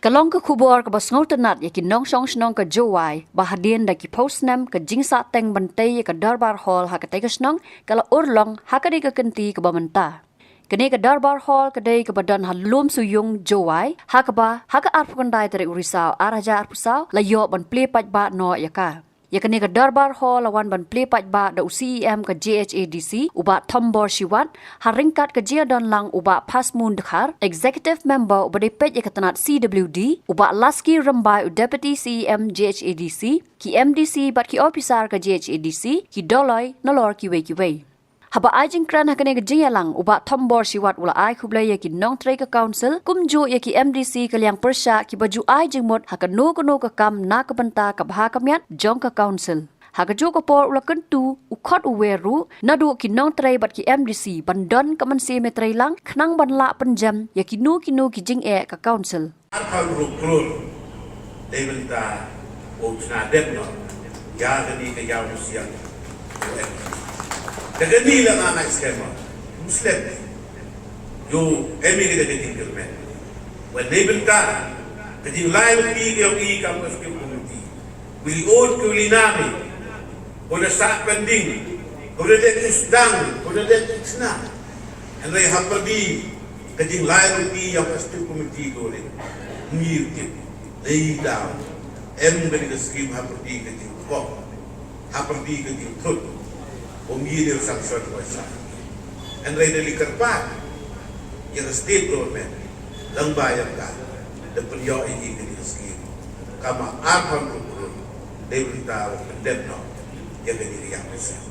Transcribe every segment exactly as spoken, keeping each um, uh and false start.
Ka long ka khubor kaba sngewtynnat ïa ki nongshong shnong ka Jowai, ba hadien da ki phew snem ka jingsahteng ban tei ïa ka Dorbar Hall ha katei ka shnong, ka la urlong ha kane ka kynti kaba mynta. Kane ka Dorbar Hall ka dei kaba don ha Lumsuyung, Jowai, ha kaba, ha ka arphew khyndai tarik u Risaw ar hajar arphew saw, la ïoh ban plie paidbah noh ïa ka. Ïa kane ka Dorbar Hall la wan ban plie paidbah da u C E M ka J H A D C, u Bah Thombor Shiwat, ha ryngkat ka jingïadon lang u Bah Phasmoon Dkhar, Executive Member uba dei peit ïa ka tnat C W D, u Bah Laski Rymbai, u Deputy C E M J H A D C, ki M D C bad ki ophisar ka J H A D C, ki dolloi, nalor kiwei kiwei. Haba ai jingkren ha kane ka jingïalang, u Bah Thombor Shiwat u la ai khublei ïa ki nongtrei ka Council, kumjuh ïa ki M D C ka liang pyrshah kiba ju ai jingmut ha kano kano ka kam na ka bynta ka bha ka miat jong ka Council. Ha kajuh ka por u la kyntu, u khot u wer ruh, naduh ki nongtrei bad ki M D C ban don ka mynsiem ïatreilang, khnang ban lah pynjem ïa kino kino ki jingeh ka Council. Arphew hynriew klur. Dei bynta u chna dep noh ïa kane ka ïaw mynsiem. Da kane la nga ngeit skhem, Muslim, ïoh em ïa ka jingkyrmen. Wan dei bynta ka jinglai lynti ka ïong i kam ka Executive Committee. Uli ut ki uli nami. Ko da sah pending, ko da dei ki sdang, ko da dei ki sna. Hynrei ha pyrdi ka jinglai lynti ïong ka Executive Committee ko dei. Ngir tip. Dei daw em kane ka skim ha pyrdi ka jingkok, ha pyrdi ka jingthut. Ko ngir dei sanction ko sa. Hynrei da li kyrpad ïa ka state government, lang ba ïa ka da pynïoh ïa kane ka skim. Kama arphew hynriew klur. Dei bynta u pyndep noh ïa kane ka ïaw mynsiem.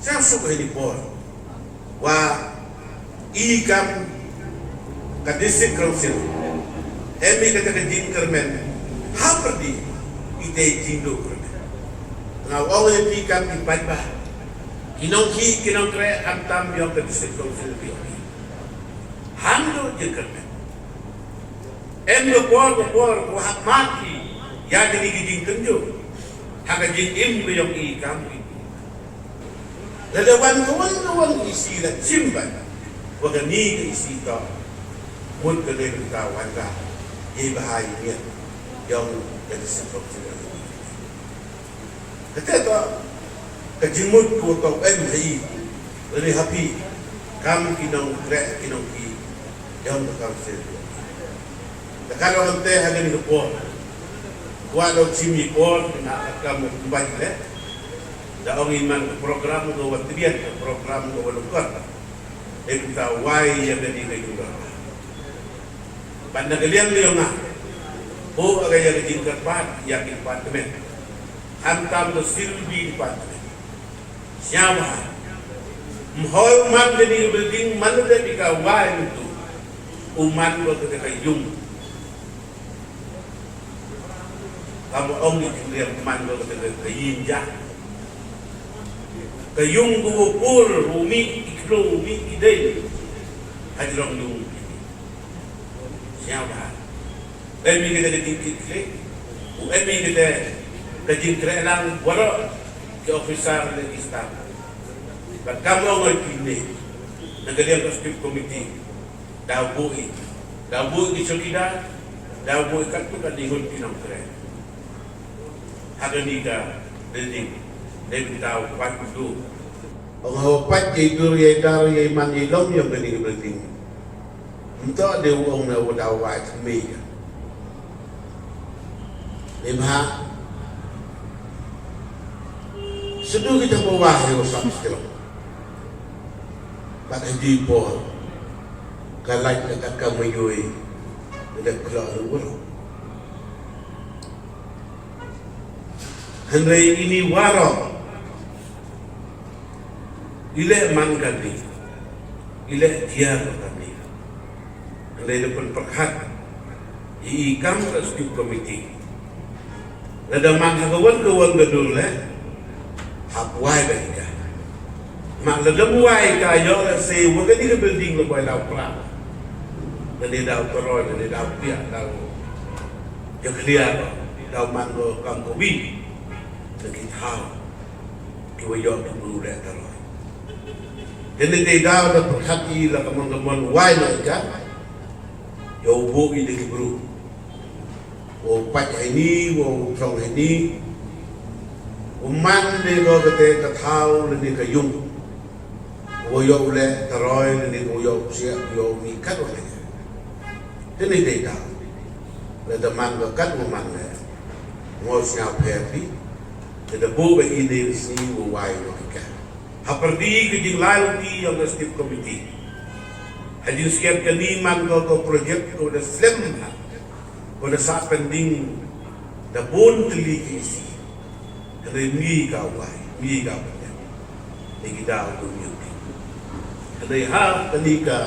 Sa suk ha kane por wa i kam ka District Council em ïa kata ka jingkyrmen ha pyrdi, ita i jingduh kyrmen. Nga ong ïa phi kam ki paidbah, ki nongkhih ki nongtrei khamtam ïong ka District Council phi ong, ham duh jingkyrmen. Em ka por ka por ko hap mad ïa kine ki jingkynjoh ha ka jingim ka ïong i kam ki. Lada wan ka wan ka wan isi la chim ban wa kane ka isi to. Mut ka dei ka wan ka ïa ba hai miet ïong ka District Council. Kata ka, ka jingmut ko to em ha i, lane ha phi, kam ki nongtrei ki nongkhih ïong ka Council. Te ka long te ha kane ka por, kwah long chim i por na ka kam kumbai le. Da ong i man ka program ko wa trian, ka program ko wa lukar. Dei bynta wai ïa kane ka jingdon. Bad na ka liang ka ïong nga, buh ka ïa ka jingkyrpad ïa ki department, khamtam ka Silbi Department. Sñiawbha, ym hoi u man kane ka building man u dei ka wai mynta, u man ko ka ka yung. Kam ong ni ki liang man ko ka ka yin ja. Ka yung ko pur u mi ki klo u mi ki dei. Hajrong yung. Sñiawbha. Em ïa kata ka jingkitkhlieh, u em ïa kata ka jingtrei lang waroh ki officer ne ki staff. Bad kam ong ïa kine na ka liang ka Executive Committee, daw buh i, daw buh i ki chowkidar, daw buh i katto katne ngut ki nongtrei ha kane ka building. Dei bynta u pait u dur. Ong ha u pait ïa i dur ïa i dar ïa i man ïa i long ïong kane ka building. Mynta dei u ong na u daw wai thymmai ka. Dei bha. Sdang kita ba wai ïa u sam sdang. Bad ha dei por ka lait na ka kam ïa u. Dei klok na u. Hynrei ini waroh. I leh man kane, i leh jia kane. Hynrei da pynpyrkhat ïa i kam ka Executive Committee. Lada man ha ka wan ka wan ka dur leh, hap wai bad i ka. Ma lada ym wai ka ïoh lehse wa kane ka building la boi daw pra. Lane daw toroi, lane daw piah, daw jakhlia, daw man ko kam ko wi. Da ki thaw ki wa ïoh ki bru leh taroi. Kane te daw da pyrkhat i la ka mon ka mon wai noh i ka. Ïa u buh i da ki bru. Wow pait heini, wow throng heini, u man ne ko kate ka thaw lane ka yung, wow yoh u leh ka roi lane wow yoh u psiah, wow yoh u mih kat wa leh. Kane dei thaw. Lada man ko kat wa man leh, ngo sngewpher phi. Lada bun ba i dei sngi wow wai noh ïa ka. Ha pyrdi ka jinglai luti yong ka Executive Committee, ha jingskhem kane man ko ka project ko da slem ha, ko da sah pending da bun tylli ki isi. Hynrei mih ka wai, mih ka pending. Ni ki daw tu mih ki. Hynrei ha kane ka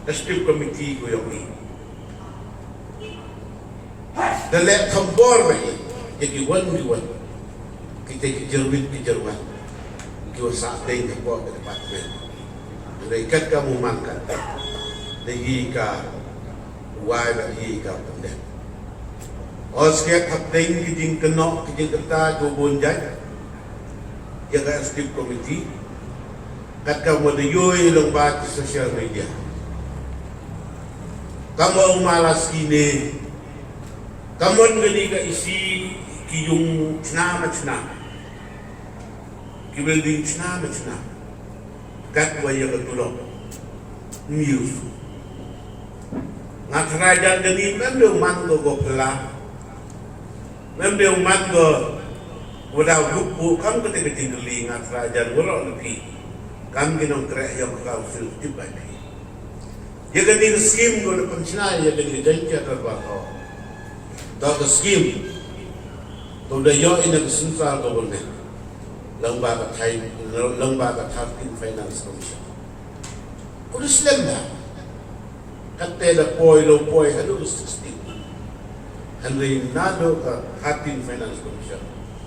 Executive Committee ko yong i, da leh thombor ba i, ïa ki wan ki wan, kita ki jerwit ki jerwan, ki wa sah dei ka por ka department. Hynrei kat ka mu man kat, da i ka wai ba i ka pending. Ot skhem hapdeng ki jingkynnoh ki jingkynta jong bun jait ïa ka Executive Committee, kat ka mut da ïohi lyngba ki social media. Ka mut u mala skine, ka mut kane ka isi, ki yung chna ma chna, ki building chna ma chna. Kat wa ïa ka tulop, news. Nga trai jan kane mem dei u man ko ko pela. Mem dei u man ko wa daw dup bu kam kate ka jingkylli, nga trai jan waroh na phi. Kam ki nongtrei ïa ka council tip ba phi. Ïa kane ka scheme ko da pynshna ïa kane ka joint charter ba ko. To ka scheme to da ïoh ïa ka central government. Lyngba ka thai, lyngba ka thirteen Finance Commission. Ko da slem ba kate da poi lo poi haduh sixteen. Hynrei naduh ka thirteen Finance Commission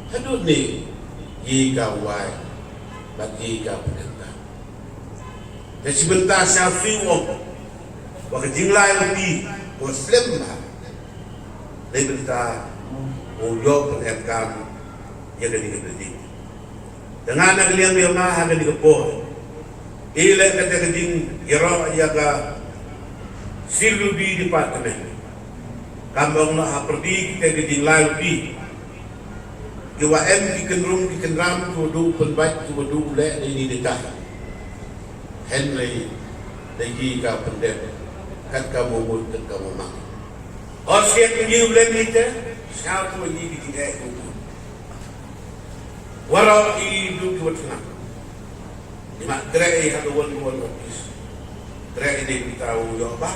haduh ne, ïa ka wai bad ïa ka pynenta. Te shi bynta sha sui wong wa ka jinglai luti ko slem ba. Dei bynta u ïoh pynemkam ïa kane ka building. Te nga na ka liang ïa nga ha kane ka por, i leh kata ka jingïaroh ïa ka C W D department. Kam ong noh ha pyrdi kita ka jinglai luti, ki wa em ki kynrum ki kynram, ki wa duh pynbeit, ki wa duh leh dei ni dei ta. Hynrei da i ka pyndep kat ka mut, kat ka mut. Ot skhem ki u leh ni te, sngewthuh ïa ki jingeh u mut. Waroh i duh ki wat tnga. Ni ma trei ha ka wan wan office. Trei i dei kita u ïoh ba.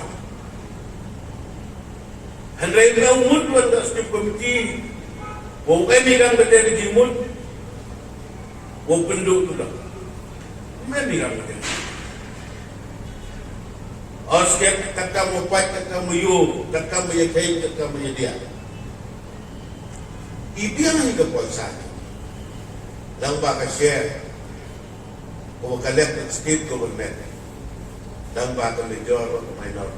Hynrei na u mut wan ka Executive Committee, wa u em i kang kata ka jingmut, wa u pynduh tu da. U em i kang kata. Ot skhem kat ka mut pait, kat ka mut ïoh, kat ka mut ïa khein, kat ka mut ïa diah. I biang hi ka poisa lyngba ka share ko wa ka leh ka state government, lyngba ka major wa ka minor.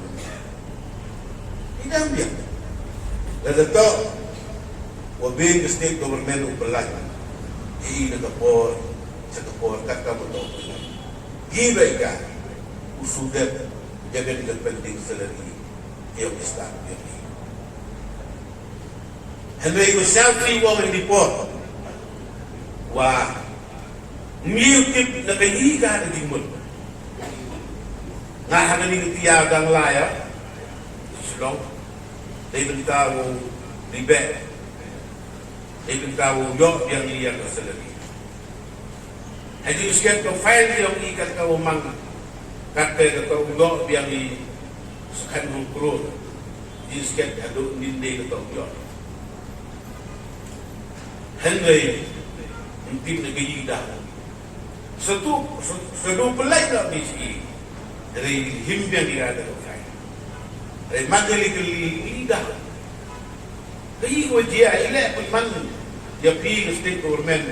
I dang biang. Lada toh wa biang ka state government u pynlait, i na ka por sha ka por kat ka mut u pynlait. Ki ba i ka u sudep ïa ka pending salary ïa u staff ïa ki. Hynrei u sngewthuh i wong i por wa ngi u tip na ka i ka ka jingmut. Nga ha kane ka tiar dang la ïa Shillong. Dei bynta u dibek, dei bynta u ïoh biang ïa ka salary. Ha jingsngewthuh ka file jong i kat ka u mang, kat ka ka u ïoh biang i sakhan hynriew klur. Jingsngewthuh haduh nine ka u ïoh. Hynrei ym tip na ka i da. Satu, satu pynlait na B C E. Hynrei him biang i da ka file. Hynrei mat ka li ka li i da. Ka i ko jia i leh pynman ïa phi ka state government.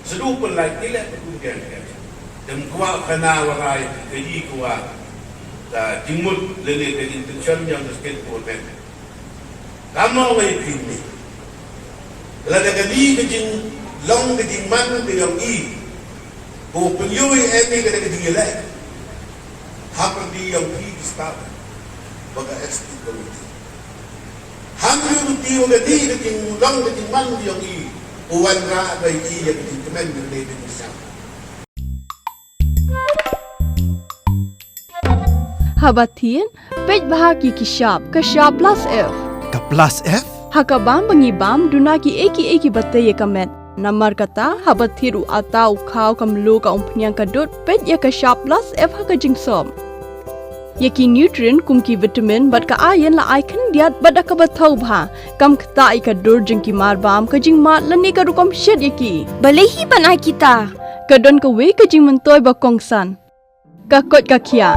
Sadu pynlait i leh pynkum biang biang. Te ym kwah khana wa rai ka i kwah ka jingmut lane ka intention jong ka state government. Ka mo ngai phi ni. Lada ka i ka jinglong ka jingman ka jong i, ko pynïoh i em i ka da ka jingïaleh. Hapdeng jong phi ki staff ba ka executive committee. Ham ju ruti u lani ka jinglong ka jingman jong i, u wanrah ba i ïa ka jingkmen jong i. Haba thied, peit bha ki ki shap, ka shap plus F. Ka plus F? Ha ka bam ba ngi bam, duna ki ei ki ei kiba tei ïa ka met. Namar kata, haba thied u atta, u khaw, ka mluh, ka umphniang, ka dud, peit ïa ka shap plus F ha ka jingsop. Ïa ki nutrient kum ki vitamin bad ka iron la ai khyndiat bad da kaba thaw bha. Kam ktah ïa ka dur jong ki marbam, ka jingmad lane ka rukom shet ïa ki. Balei hi ban ai kita? Ka don kawei ka jingmyntoi ba kongsan. Ka koit ka khiah.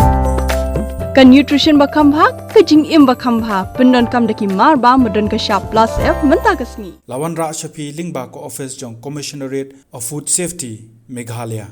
Ka nutrition ba kham bha, ka jingim ba kham bha. Pyndonkam da ki marbam ba don ka shap plus F mynta ka sngi. La wanrah sha phi lyngba ka office jong Commissionerate of Food Safety, Meghalaya.